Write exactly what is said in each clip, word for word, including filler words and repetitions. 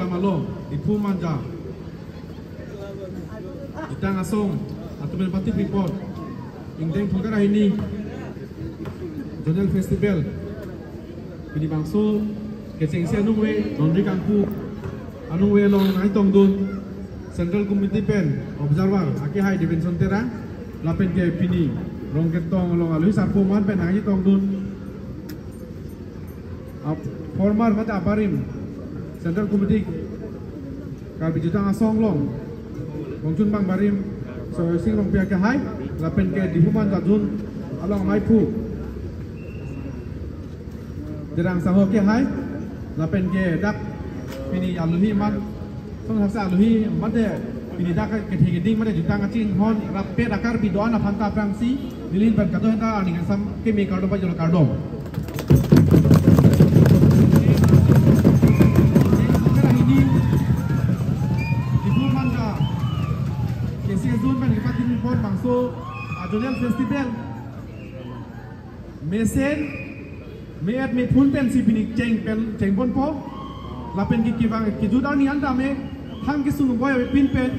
Malom, Diphu Manja, Jutang Asong atum pen pathipon, ingdeng thomkep ra hini Zonal Festival pini bangso kechengsi anung ave, laundry kangpu anung ave along nangtongdun Central Committee pen observer akehai Devenson Terang, lapen ke pini Rongketong along alohi sarpo aman pen nangtongdun, ap-, former mate abarim Central Committee Karbi Jutang Asong along Bongchunbang Barim Soyosing Rongpi akehai, lapen ke Diphu Manja Zone along maiphu Terang Saho akehai, lapen ke dak pini alohi aman, song haksa alohi mate pini dak kethe keding mate jutang kachinghon rapet a-Karbi do-an aphan ta aphrangsi neli pen kadokave ta aning kangsam keme kardom pajirlo, kardom. Diphu Manja K C S Zone pen kepathipon bangso a-Zonal Festival mesen me-et mephun pensi pini cheng pen chengponpo. Lapen ke kevang kejut arni an tame thang kesung boi avepin pen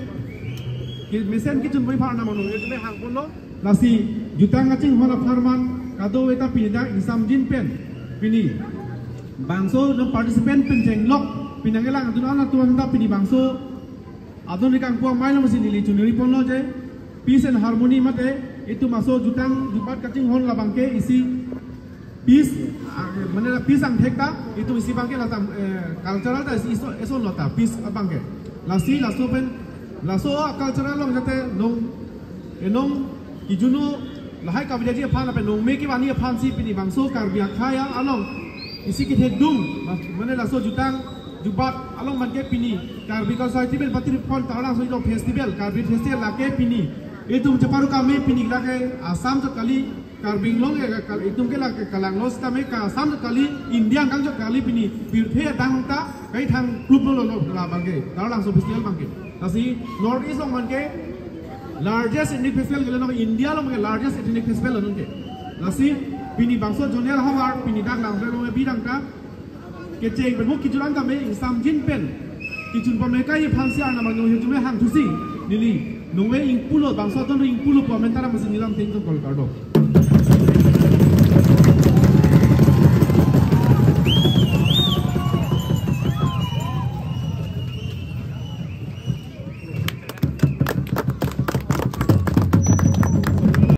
ke mesen kejun boi aphan arnam anung ave tame hangponlo. Lasi jutang kachinghon apharman kadokave ta pini dak ingsamjin pen pini bangso non participant pen chenglok pini nangkelang adun an atum ta pini bangso adon rikangpu amei alongsi neli choningriponlo je peace and harmony mate itum aso jutang jubat kachinghon labang ke isi peace, ah, mane la peace angthek ta, itum isi abang ke latam, eh, cultural ta isi iso, isonlo ta, peace abang ke. Lasi, laso pen, laso a-cultural along jate nong, enong, kijuno, lahai kavidaji aphan, lapen nong me kevangji aphansi pini bangso Karbi akhei along, isi kethedung, ma-, mane laso jutang, jubat along man ke pini, Karbi Cultural Society pen pathipon Taralangso ilo festival, Karbi festival lake pini, itum cheparu kami pini lake Assam chot kali, Karbi Anglong ke kal-, itum ke lake kalanglo sitame ka Assam chot kali, India angkang chot kali pini pirthe adang ta kaithang kluplo lo labang ke, Taralangso festival abang ke. Lasi North East along man ke largest ethnic festival ke lo, India along man ke largest ethnic festival lo non ke. Lasi pini bangso zonal havar pini dak Langpher along bidang ta kecheng pen mo kejut an tame ingsamjin pen kejun pame kai aphansi arnam anung hejum hangthusi neli nong ave ingpulo, bangso adon ave ingpulo pu amen ta arnam si neli lam tengtong kol kardom.